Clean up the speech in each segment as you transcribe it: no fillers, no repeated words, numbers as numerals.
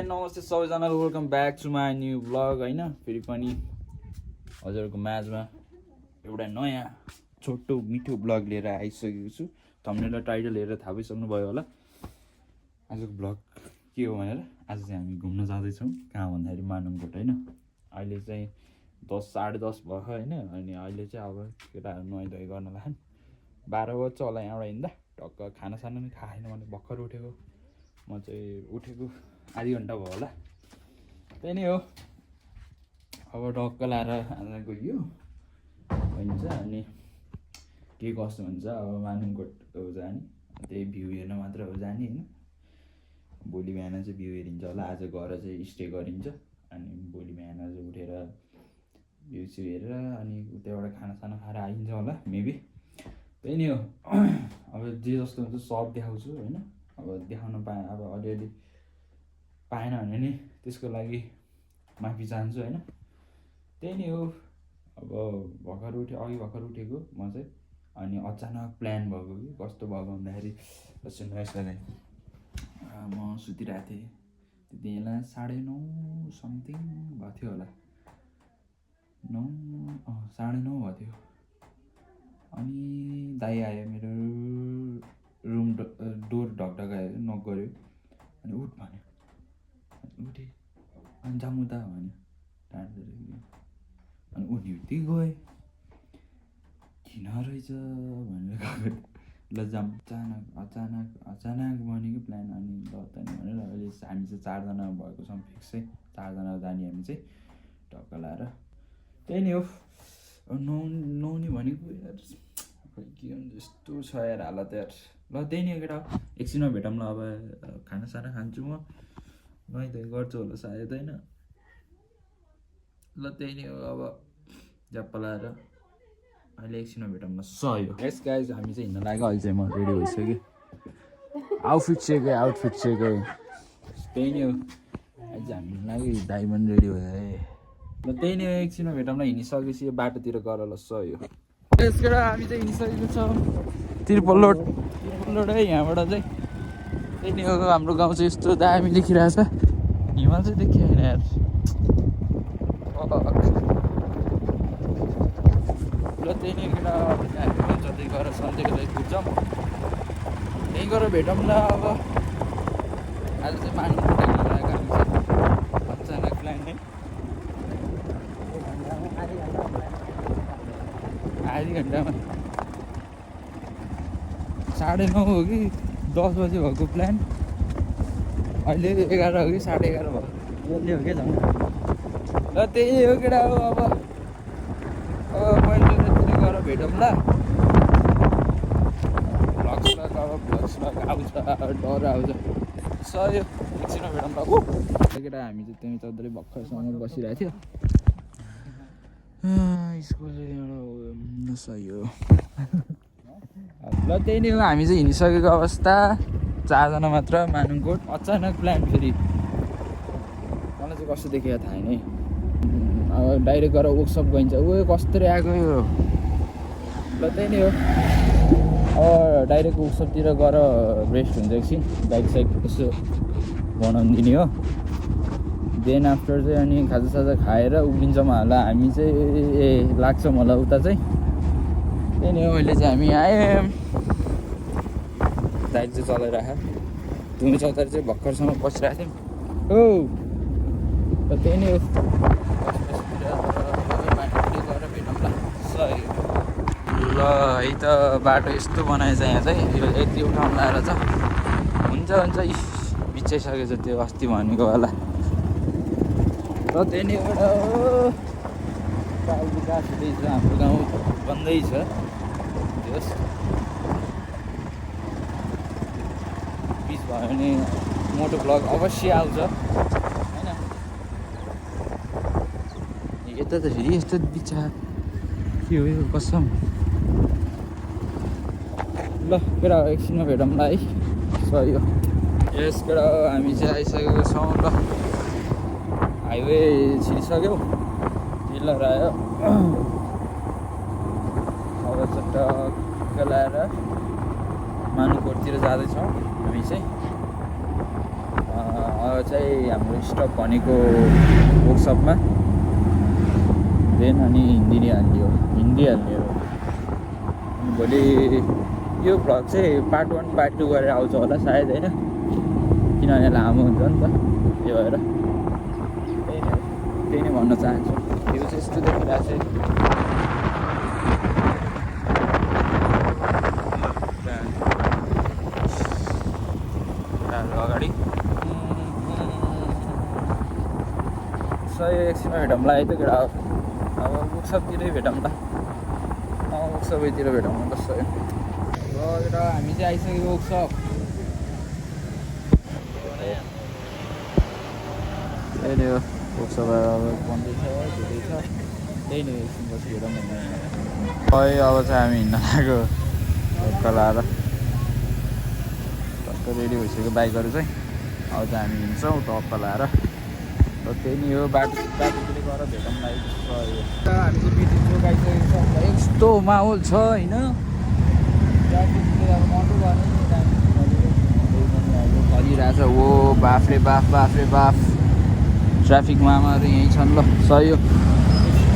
नमस्ते सबैजनालाई welcome back to my new blog होइन। फेरि पनि हजुरहरूको माझमा एउटा नयाँ छोटो मिठो ब्लग लिएर आइसकेको छु। थम्बनेल र टाइटल हेरेर थाहा पाइसक्नु भयो होला आजको ब्लग के हो भनेर। आज चाहिँ हामी घुम्न जाँदैछौँ। कहाँ भन्दाखेरि मानङकोट होइन। अहिले चाहिँ 10 साढे 10 भयो होइन। अनि अहिले चाहिँ अब केटाहरू नुहाइधुवाइ गर्न लाग्छन्। 12 बज्छ होला यहाँबाट हिँड्दा। टक्क खानासाना पनि खाएन भने भर्खर उठेको। म चाहिँ उठेको आधी घन्टा भयो होला। त्यही नै हो। अब टक्क लाएर आज गयो भइन्छ। अनि के कस्तो हुन्छ अब मानङकोट हो जाने, त्यही भ्यू हेर्न मात्र हो जाने होइन। भोलि बिहान चाहिँ भ्यू हेरिन्छ होला। आज गएर चाहिँ स्टे गरिन्छ। अनि भोलि बिहान चाहिँ उठेर भ्यू स्यू हेरेर अनि उताबाट खानासाना खाएर आइन्छ होला मेबी। त्यही नै हो। अब जे जस्तो हुन्छ सब देखाउँछु होइन। अब देखाउन पाएँ अब अलिअलि पाएन भने नि त्यसको लागि माफी चाहन्छु होइन। त्यही नै हो। अब अघि भर्खर उठेको म चाहिँ। अनि अचानक प्लान भएको कि कस्तो भएको भन्दाखेरि सुन्नुहोस् न। म सुतिरहेको थिएँ त्यति बेला 9:30 समथिङ भएको थियो होला। 9:30 भएको थियो। अनि दाइ आयो मेरो रुम डोर ढकढकायो, नक गऱ्यो। अनि उठ भन्यो। उठेँ अनि जाऊँ त भन्यो टाढ्दै। अनि उठ्ने बित्तिकै गएँ। किन रहेछ भनेर गएको। ल जाऊँ। अचानक बनेको प्लान। अनि ल त नि भनेर अहिले हामी चाहिँ 4जना भएको छौँ फिक्सै। 4जना जाने हामी चाहिँ टक्क लाएर। त्यही नै हो। नुहाउने भनेको यार खोइ के हुन्छ यस्तो छ यार हालत यार। ल त्यही नै हो केटा। एकछिनमा भेटौँ ल। अब खानासाना खान्छु म, नुहाइधुवाइ गर्छु होला सायद होइन। ल त्यही नै हो। अब झ्याप्प लाएर अहिले एकछिनमा भेटौँ न। सही हो। यस गाइज हामी चाहिँ हिँड्न लाग्यो। अहिले चाहिँ म रेडी भइसकेँ। आउटफिट चेक है। त्यही नै हो। अहिले चाहिँ हामी हिँड्न लाग्यो। दाइ पनि रेडी भयो है। ल त्यही नै हो। एकछिनमा भेटौँ न हिँडिसकेपछि यो बाटोतिर गर ल। सही हो। यसबाट हामी चाहिँ हिँडिसकेको छौँ। त्रिपल्लोड है यहाँबाट चाहिँ। त्यही नै हो। हाम्रो गाउँ चाहिँ यस्तो दामी देखिरहेछ। हिमाल चाहिँ देखियो होइन यार। ल त्यही नै केटा। हामी जतै गएर सन्चेको लागि पुग्छौँ। त्यहीँ गएर भेटौँ ल। अब आज चाहिँ मानङकोट हेर्न लागेको हामी चाहिँ अचानक प्लान है। आधी घन्टामा 9:30 हो कि 10 बजे भएको प्लान। अहिले 11 हो कि 11:30 भयो। जल्दी हो क्या जाउँ। ल त्यही हो केटा हो। अब मैले त्यतिर गएर भेटौँ ल। भ्लग्स आउँछ डर आउँछ। सही हो। एकछिनमा भेटौँ ल। केटा हामी चाहिँ त्यहीँ चौधरी भर्खरसँग बसिरहेको थियो। स्कुल सही हो। ल त्यही नै हो। हामी चाहिँ हिँडिसकेको अवस्था। 4जना मात्र मानङकोट। अचानक प्लान फेरि। मलाई चाहिँ कस्तो देखेको थाहा छैन है। अब डाइरेक्ट गएर वर्कसप गइन्छ। कस्तो आएको यो। ल त्यही नै हो। अब डाइरेक्ट वर्कसपतिर गएर रेस्ट हुन्छ एकछिन। बाइक साइक यसो बनाउनु दिने हो। देन आफ्टर चाहिँ अनि खाजासाजा खाएर उभिन्छौँ होला हामी चाहिँ। लाग्छौँ होला उता चाहिँ। त्यही नै हो। अहिले चाहिँ हामी आयौँ। दाइले चाहिँ चलाइराख। तिमी चौतारी चाहिँ भर्खरसँग बसिरहेको थियौँ हो। र त्यही नै हो। ल है त बाटो यस्तो बनाएछ यहाँ चाहिँ। यो यति उठाउनु लाएर छ। हुन्छ बिचाइसकेछ त्यो अस्ति भनेको होला। र त्यही नै एउटा विकास हुँदैछ। हाम्रो गाउँ बन्दैछ। त्यस बिच भयो भने मोटो ब्लग अवश्य आउँछ होइन। यता त फेरि यस्तो बिचा के हो यो कसम। ल केटा एकछिनमा भेटौँ ल है। सही हो। यस केटा हामी चाहिँ आइसकेको छौँ ल। हाइवे छिरिसक्यौ। टिलर आयो। अब चाहिँ टक्क लाएर मानङकोटतिर जाँदैछौँ हामी चाहिँ। अब चाहिँ हाम्रो स्टप भनेको वर्कसपमा देन अनि हिन्दी हाल्ने हो अनि भोलि यो भ्लग चाहिँ पार्ट 1 पार्ट 2 गरेर आउँछ होला सायद होइन, किनभने लामो हुन्छ नि त, त्यो भएर त्यही नै भन्न चाहन्छु। यो चाहिँ यस्तो देखिरहेको छ अगाडि सही एकछिनमा भेटौँला है त केटा। अब वर्कसपतिरै भेटौँला, वर्कसपैतिर भेटौँला त सही। र केटा हामी चाहिँ आइसक्यो वर्कसप। त्यही नै हो वर्कसप, अब बन्दैछ धुँदैछ, त्यही नै एकछिन पछि हेरौँ न। खै अब चाहिँ हामी हिँड्न लागेको टक्क लाएर, टक्क रेडी भइसक्यो बाइकहरू चाहिँ। अब चाहिँ हामी हिँड्छौँ टक्क लाएर। र त्यही नै हो बाटोतिर गएर भेटौँ लागि जस्तो हामी चाहिँ बिटी चोक आइसकेको छ। यस्तो माहौल छ होइन, ट्राफिकले अब मन्टो गर्ने चलिरहेछ। ओ बाफ रे बाफ ट्राफिकमा आमाहरू यहीँ छन्। ल सही हो,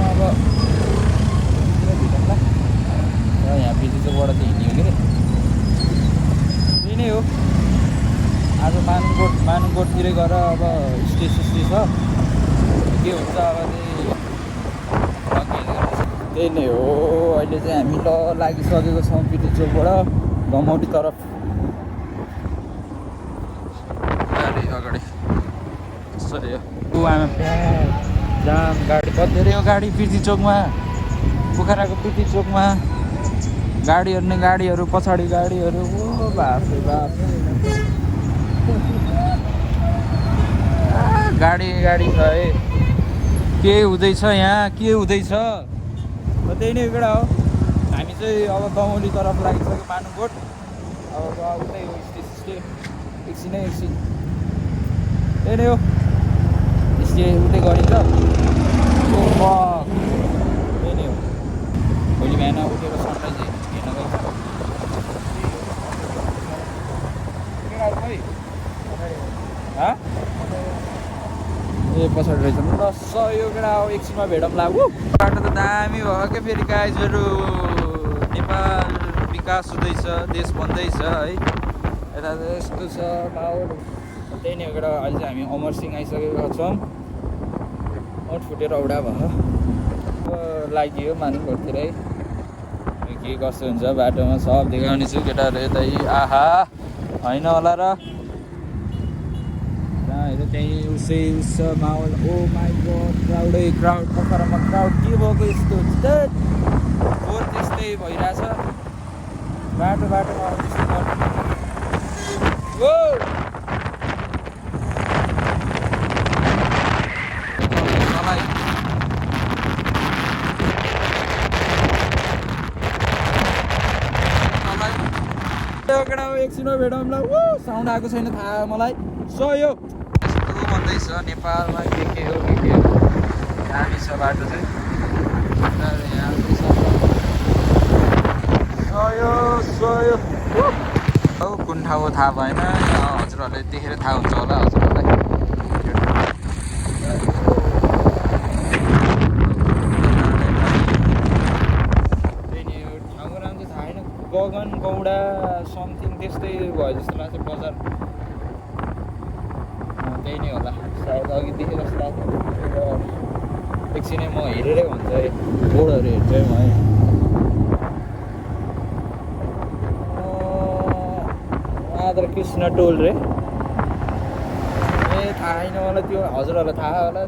अब भेटौँ ल। र यहाँ बिटी चोकबाट चाहिँ हिँड्यो के अरे, त्यही नै हो। आज मानुकोटतिरै गएर अब स्टे छ के हुन्छ अब त्यही नै हो। अहिले चाहिँ हामी लागिसकेको छौँ पिटी चोकबाट गमौटी तरफ। अगाडि सही हो, जाम गाडी कति धेरै हो गाडी पिटी चोकमा, पोखराको पिटी चोकमा गाडीहरू नै गाडीहरू, पछाडि गाडीहरू। ओ बाफ रे बाफ गाडी छ है। के हुँदैछ यहाँ, के हुँदैछ? त्यही नै केटा हो। हामी चाहिँ अब गमौली तरफ लागिसक्यो मानुकोट। अब उतै हो स्टे एकछिन त्यही नै हो, स्टे उतै गरिन्छ। त्यही नै हो। भोलि बिहान उठेर सनराइज हेर्न गइन्छ। ए पछाडि रहेछ ल सही हो केटा। अब एकछिनमा भेटौँला। बाटो त दामी भयो क्या फेरि गाइजहरू। नेपाल विकास हुँदैछ, देश बन्दैछ है, यता त यस्तो छ माहौल। त्यही नै हो केटा। अहिले चाहिँ हामी अमरसिंह आइसकेका छौँ। ओठ फुटेर औडा भयो। अब लाग्यो मानुकोटतिर है, के कस्तो हुन्छ बाटोमा सब देखाउने छु केटाहरू। यतै आहा होइन होला र हेर त्यहीँ उसै माहौल। ओ माई गड क्राउड पोखरामा क्राउड के भएको यस्तो फोहोर त्यस्तै भइरहेछ बाटोमा त्यस्तो गर्नु। केटा एकछिनमा भेटौँला। साउन्ड आएको छैन थाहा मलाई। सही हो भन्दैछ नेपालमा के हो दामी छ बाटो चाहिँ। कुन ठाउँ हो थाहा भएन, हजुरहरूले देखेर थाहा हुन्छ होला हजुरहरूलाई। त्यही नि ठाउँको नाम चाहिँ थाहा होइन, गगन गौडा समथिङ त्यस्तै भयो जस्तो लाग्छ बजार। त्यही नै होला सायद, अघि देखेँ जस्तो लाग्छ। एकछिनै म हेरेरै भन्छ है, बोर्डहरू हेर्छु है म है। आदर कृष्ण टोल रे, ए थाहा छैन मलाई त्यो, हजुरहरूलाई थाहा होला है।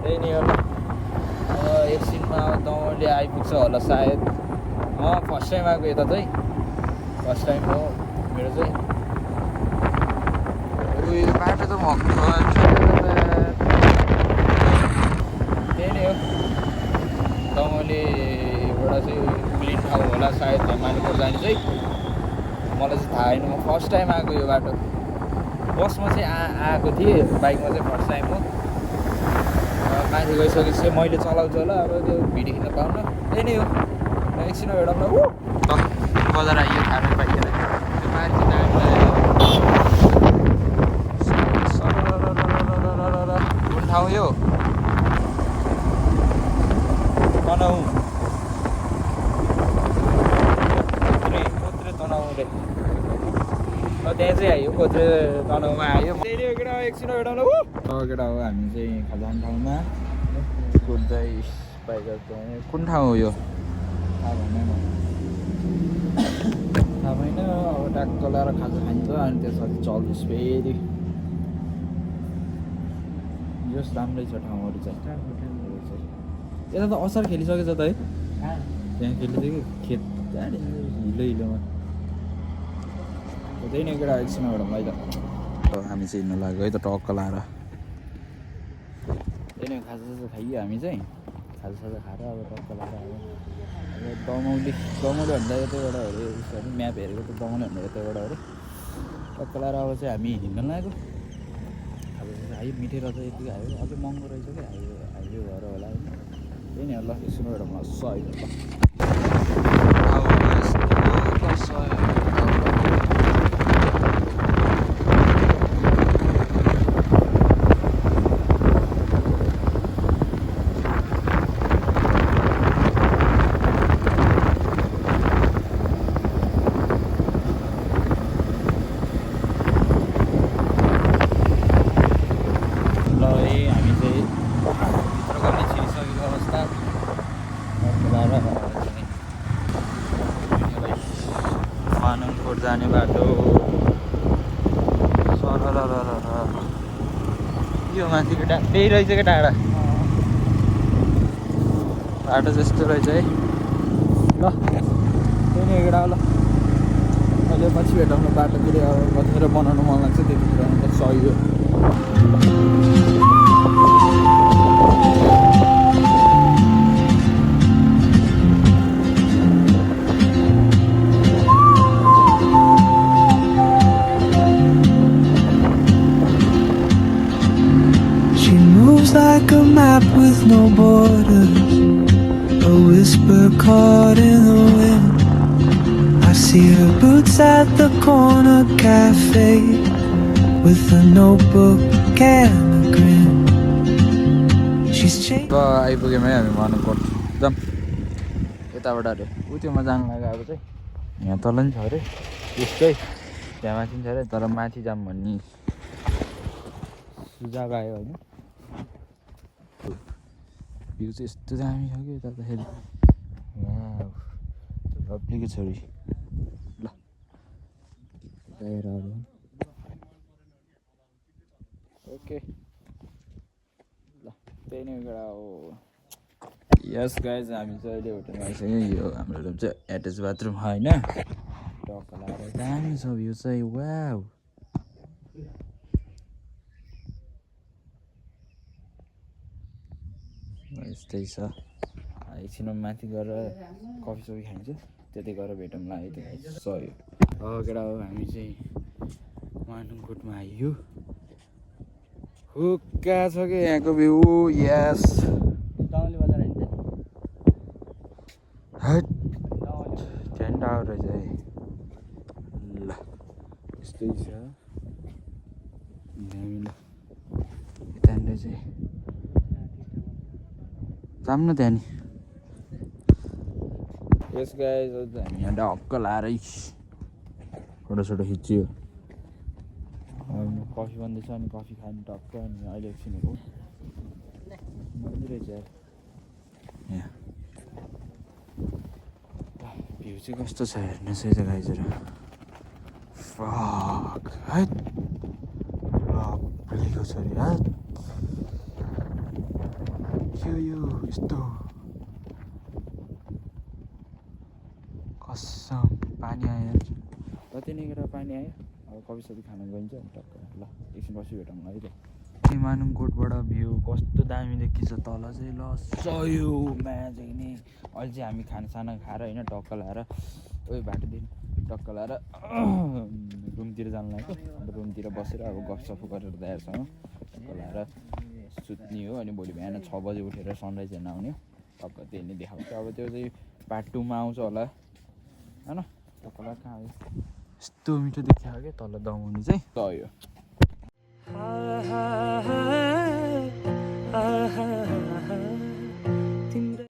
त्यही नै होला। एकछिनमा दौडले आइपुग्छ होला सायद। फर्स्ट टाइम आएको यता चाहिँ, फर्स्ट टाइम हो मेरो चाहिँ। उयो बाटो त भक्कु त्यही नै हो। दमौलीबाट चाहिँ क्लिन ठाउँ होला सायद मानुकोट जाने चाहिँ, मलाई चाहिँ थाहा छैन। म फर्स्ट टाइम आएको यो बाटो। बसमा चाहिँ आएको थिएँ, बाइकमा चाहिँ फर्स्ट टाइम हो। माथि गइसकेपछि मैले चलाउँछु होला अब त्यो भिडियो खिच्न पाउन। त्यही नै हो। एकछिनमा भेटौँला। बजार आइयो थाहा पाइँदैन, त्यो माथि यो तनाउ कोत्रे तनाउ रे त्यहाँ चाहिँ आयो कोत्रे तनाउमा आयो केटा एकछिन केटा केटा हो हामी चाहिँ खजान ठाउँमा कुद्दै बाइक कुन ठाउँ हो यो थाहा भएन अब ट्याक्क लगाएर खाजा खान्छ अनि त्यसपछि चल्दैछ फेरि यस राम्रै छ ठाउँहरू चाहिँ यता त असार खेलिसकेछ त है त्यहाँ खेलिदियो कि खेत हिलो हिलोमा त्यही नै केटा एकछिन एउटा मैले हामी चाहिँ हिँड्नु लाग्यो है त टक्क लाएर त्यही नै खाजासाजा खाइयो हामी चाहिँ खाजासाजा खाएर अब टक्क लाएर अब दमौली भन्दा यतैबाट अरे उसहरू म्याप हेरेको त दमौली भन्दा यतैबाट अरे टक्क लाएर अब चाहिँ हामी हिँड्न लाग्यो खाजासाजा खायो मिठेर त यति आयो अझै महँगो रहेछ क्या हाइवे भएर होला होइन त्यही नै ल एकछिन एउटा मजा अहिले जाने बाटो यो माथिको त्यही रहेछ क्या डाँडा बाटो जस्तो रहेछ है ल त्यही नै केटा ल अहिले पछि भेटाउनु बाटोतिर अब कतिखेर बनाउनु मन लाग्छ त्यतिखेर अन्त सही like a map with no borders, a whisper caught in the wind. I see her boots at the corner cafe with a notebook and a grin. She's changed. आइपुग्यौँ है हामी मानुकोट जाऊँ यताबाट अरे उत्योमा जानु लाग्यो अब चाहिँ यहाँ तल नि छ अरे त्यस्तै त्यहाँ माथि पनि छ अरे तर माथि जाऊँ भन्ने सुझाव आयो होइन भ्यू चाहिँ यस्तो दामी छ कि यताखेरि लभलीको छोरी ल ओके ल त्यही नै एउटा हो यस गाइज हामी चाहिँ अहिले होटलमा आइसक्यौँ यो हाम्रो रुम चाहिँ एट्याच बाथरुम होइन टक्क लगाएर दामी छ भ्यू चाहिँ वाउ यस्तै छ एकछिन माथि गएर कफी सफी खाइन्छ त्यति गरेर भेटौँला है त्यो सही केटा हो हामी चाहिँ मानुकोटमा आइयो हुक्का छ कि यहाँको भ्यू यस त्यहाँ टावर रहेछ है ल यस्तै छ यतानिर चाहिँ जाऊँ न त्यहाँ नि यस गाइज हामी यहाँ ढक्क लाएरै फोटोसोटो खिच्यो कफी बन्दैछ अनि कफी खानु टक्क अनि अहिले एकछिन हो रहेछ यहाँ भ्यू चाहिँ कस्तो छ हेर्नुहोस् है त गाइजहरू फक है लभलीको छोरी है यो यस्तो कसम पानी आयो जति नै गरेर पानी आयो अब कफी सफी खान गइन्छ अनि टक्क ल एकछिन पछि भेटौँ है त मानुकोटबाट भ्यू कस्तो दामी देखिन्छ तल चाहिँ ल सयो म्याजिक नि अहिले चाहिँ हामी खानासाना खाएर होइन टक्क लाएर ओइ बाटोदेखि टक्क लाएर रुमतिर जानु लाग्यो अन्त रुमतिर बसेर अब गफसफ गरेर दाइहरूसँग टक्क लाएर सुत्ने हो अनि भोलि बिहान 6 बजे उठेर सनराइज हेर्न आउने टक्क त्यही नै देखाउँछ अब त्यो चाहिँ पार्ट 2 मा आउँछ होला होइन टक्क लाएर कहाँ आयो यस्तो मिठो देखियो क्या तल दमाउनु चाहिँ सयो side.